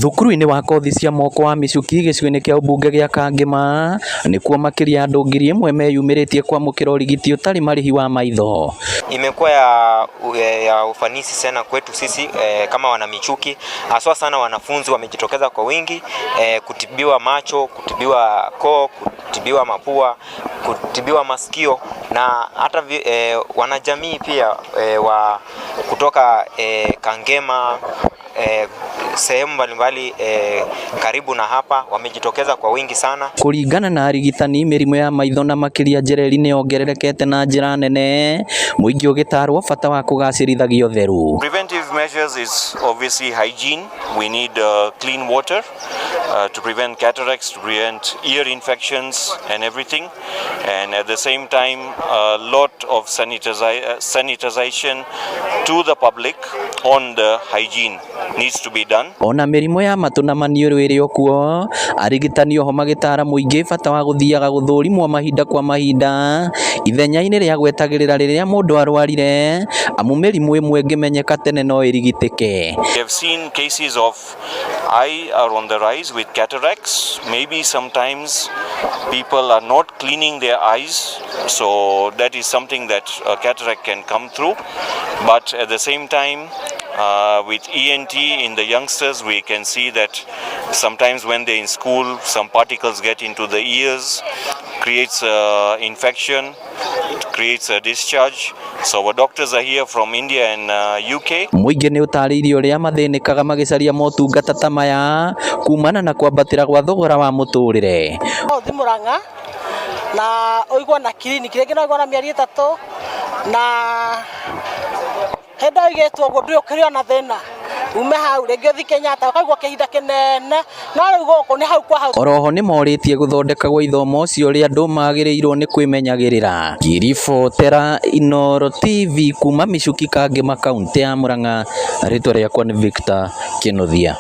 Thukuru-inĩ wa kothi cia moko wa Michuki gĩcigo-inĩ kĩa ũmbunge gĩa Kangema nĩkuo makĩria ya andũ 1000 meyumĩrĩtie kwamũkĩra ũrigiti ũtarĩ marĩhi wa maitho. Imekuwa ya ufanisi sana kwetu sisi kama wana Michuki, haswa sana wanafunzi wamejitokeza kwa wingi kutibiwa macho, kutibiwa koo, kutibiwa mapua, kutibiwa masikio na hata wanajamii pia wa kutoka Kangema, sehemu mbalimbali karibu na hapa wamejitokeza kwa wingi sana. Kũringana na arigitani mĩrimũ ya maitho na makĩria njereri nĩ yongererekete na njĩra nene, mũingĩ ũgĩtarwo bata wa kũgacĩrithagia ũtheru. Preventive measures is obviously hygiene. We need clean water to prevent cataracts, to prevent ear infections and everything. And at the same time, a lot of sanitization to the public on the hygiene needs to be done. Ona mĩrimũ ya matũ na maniũrũ ĩrĩ o kuo, arigitani oho magĩtara mũingĩ bata wa gũthiaga gũthũrimwo mahinda kwa mahinda ithenya-inĩ rĩa gwetagĩrĩra rĩrĩa mũndũ arwarire, amu mĩrimũ ĩmwe ĩngĩmenyeka tene no ĩrigitĩke. We have seen cases of eye are on the rise with cataracts. Maybe sometimes people are not cleaning their eyes, so that is something that a cataract can come through. But at the same time, with ENT in the youngsters, we can see that sometimes when they're in school, some particles get into the ears, creates infection, creates a discharge. So our doctors are here from India and UK. Mũingĩ nĩ ũtarĩirie ũrĩa mathĩnĩkaga magĩcaria motungata ta maya kumana na kwambatĩra gwa thogora wa mũtũrĩre. Ũthi Murang'a na ũigwo na kiriniki rĩngĩ no ũigwo na mĩeri 3 na hĩndĩ ĩyo ũigĩtwo ũguo ndũrĩ ũkĩrĩ ona thĩna ume hau rĩngĩ ũthi Kenyatta ũkaigwo kĩhinda kĩnene, no rĩu gũkũ nĩ hau kwa hau. Oroho nĩ morĩtie gũthondeka gwa ithomo ũcio ũrĩa andũ magĩrĩirwo nĩ kwĩmenyagĩrĩra. Ngĩribotera Inooro TV kuma Michuki, Kangema, kaũntĩ ya Murang'a, rĩtwa rĩakwa nĩ Victor Kĩnuthia.